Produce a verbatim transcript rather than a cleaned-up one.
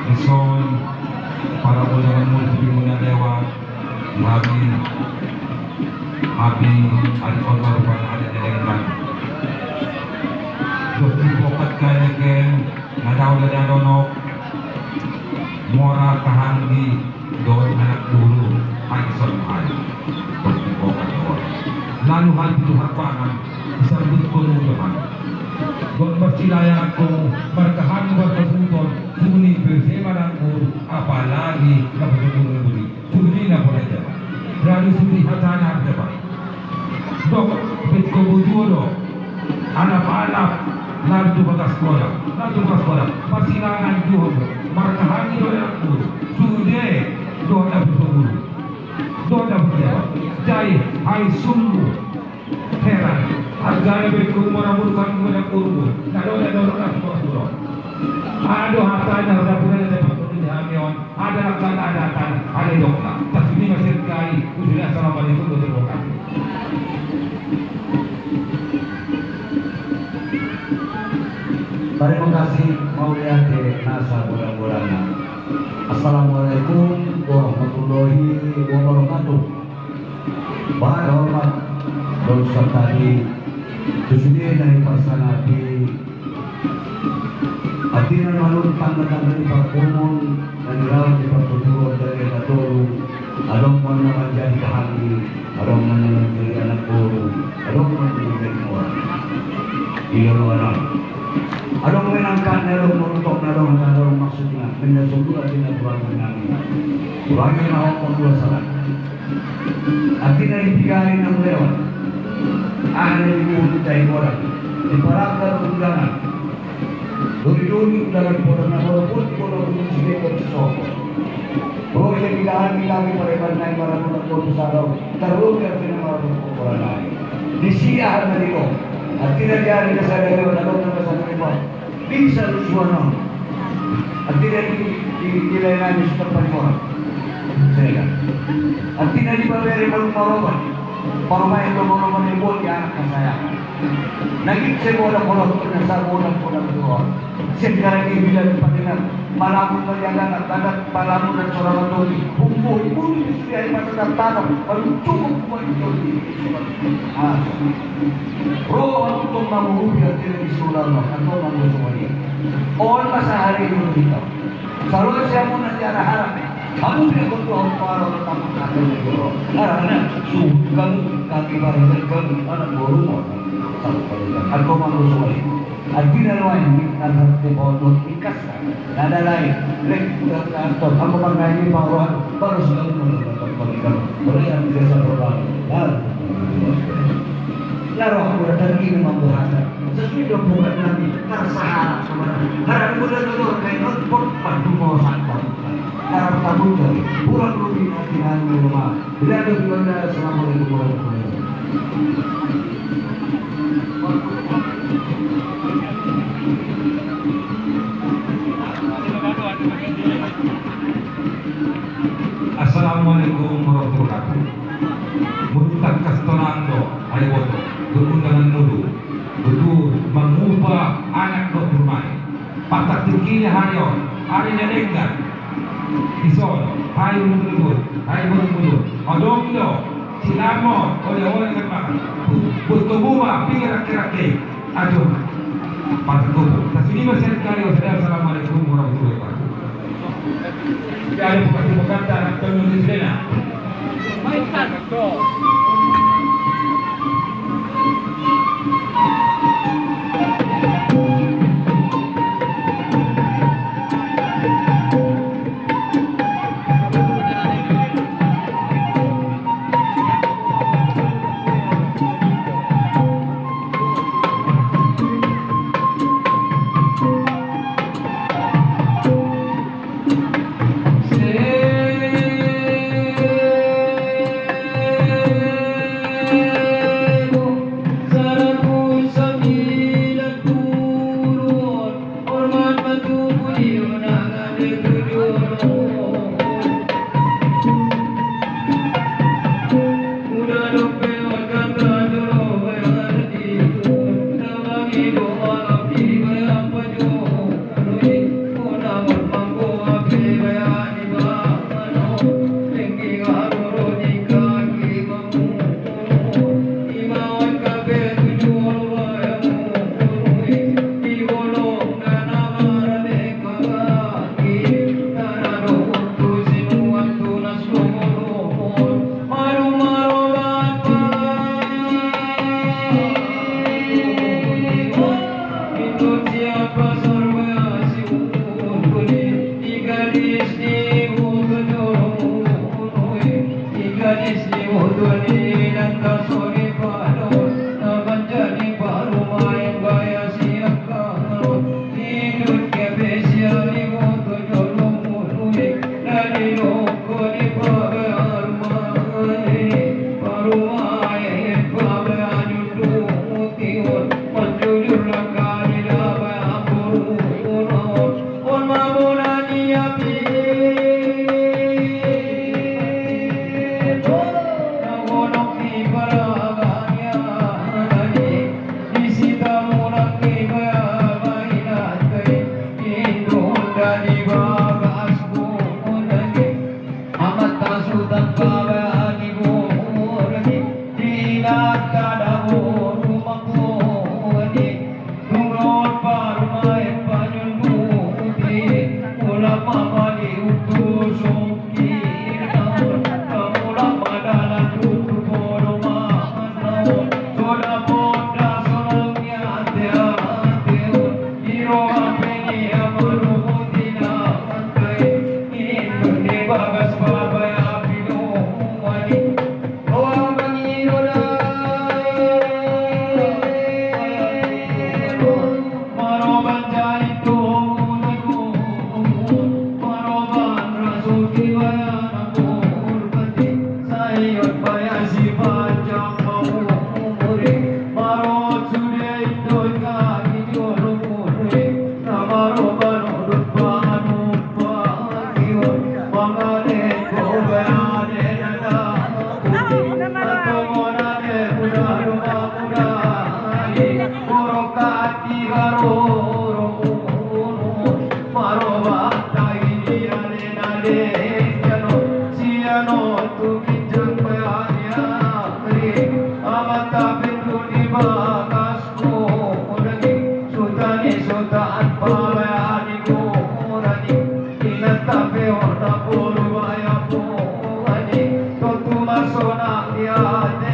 Dison, para undangan multi na lewat, di hami, hami, ari on ma rupana ari na denggan. Dos di pokat kaya ken, na dao na donok, mora kahanggi, dohot anak boru, ai songon ai. Dos di pokat on. Lalu hal pitu harpangan, disambut boru Tuhan. Dohot marsilayak tu markahanggi marpasahaton, sungguh ni pe sema nanggur, apalagi na pasahaton na buri, sungguh ni na pola jabat. Lalu sungguh hatana jabat. Dok, bet kobo juo do. Alap-alap, lalu tu bagas kolam, lalu tu bagas kolam. Parsilangan juo do. Markahanggi do nanggur. Sungguh ni do na pasahaton. Do na pasahaton. Jadi, ai sungguh. Heran, hargana bet kumu marabur kan kumu na kurbu. Na do, na do, na do, na do. Ado hatana, ado puna na dapat kumu di hami on. Ada rakan, ada hatana, ada dokna. Tasuni masih kai, udah assalamualaikum warahmatullahi wabarakatuh. Terima kasih, mauliate nasa bolang-bolangna. Assalamualaikum warahmatullahi wabarakatuh. Bah, hormat, dosa tadi, tu sude na diparsangapi, artina malum tangga-tangga ni parpumon, na niraut ni partuturon, dan na tolu, adong ma na manjadi kahanggi, adong ma na manjadi anak boru, adong ma na manjadi mora. Ilo do adong. Adong menangkan, adong nontok, adong, adong maksudna, menjadi sumber artina tuan menangis. Ulangi na hokon dua salah. Artina di piga ari na lewat, aha na dipunta i godang, diparangkat undangan, duri-duri undangan podang na baru pun, podang pun sibekon sisoko. Bro, ia bidahan di kami pareban nai marabun na kotu sadau, tarlubi artina marabun kotu nai. Di sia hal na digo, artina di ari na sada lewat, adong na sada lewat. Bisa do suan on. Artina di, di, di lain nami sudah paling orang. Sehingga. Artina di babere baru maroban. Parumaen do maroban yang buat di anak kesayangan. Nagit saya bola bola pernah saya bola bola bola. Sekarang ini bila dipadengar. Malamun melihat anak, anak, malamun dan seorang topi. Bumbu, bumbu, di sini air mata dan tanah. Baru cukup buat itu. Ah. Roha tong mangurupi artina di saudara, antong mangurupi dia. On ma sahari dulu kita. Salo siamun na tiada harap. Kamu dia berdoa para orang tamu kata negoro. Karena suhu kamu, kaki barangan kamu, anak boru mau. Satu kali. Antong mangurupi dia. Artina nuaeng, na sate pondok ikas. Nada lain, lek udah kantor, aku pernah ini Pak Rohan, baru selalu menonton kami kamu. Berikan biasa berbang, lalu lalu aku datang ini membuat sesuai dengan program kami, harus salah kemana, harap mudah dulu kayak nonton, padu mau santap, harap tamu dari kurang lebih nanti nanya rumah. Bila ada di mana, assalamualaikum warahmatullahi wabarakatuh. Assalamualaikum warahmatullahi wabarakatuh. Murtad kastonando, ayo boto, berundangan mulu, betul, mengubah anak dokter mai. Patak tingkinya hari on, hari na denggan. Ison, hai mulmulun, hai mulmulun. Adong do, silamon, oleh-oleh kan makan. Buat tubuh ma, pinggir rakyat-rakyat. Aduh, patak tubuh. Kasih lima sekali, wassalamualaikum warahmatullahi wabarakatuh. Jadi, bukan, bukan, tak, tak, tak, tak, tak, tak. Gadis ni boto ni nanta sori pado, na manjadi parumaen gaya sian kalo. Idut ke besia ni boto jolo mului, na didoko di pabe arumai, parumaen pabe anundu mutiun, manjujur lakali dabe amburunun. On ma bona ni api. Nagonok ni paraganya nani, di sitamunan ni babainante, indunda di bagas bunani. Amanta sutan pabani borani, dinata daboru mangkoni. Dung rap parumaen panyunduti, mulak ma padi utus songkirna, mulak ma dalan tutu podomanna on. So dapot da sonang ni ate-ateon, di roha pe ni amaluhut inanta i, indun di bagas babai api do wani. Sutani sutaan pabani gorani, inanta pe on na poru baya pongani, tontu marsonang di ate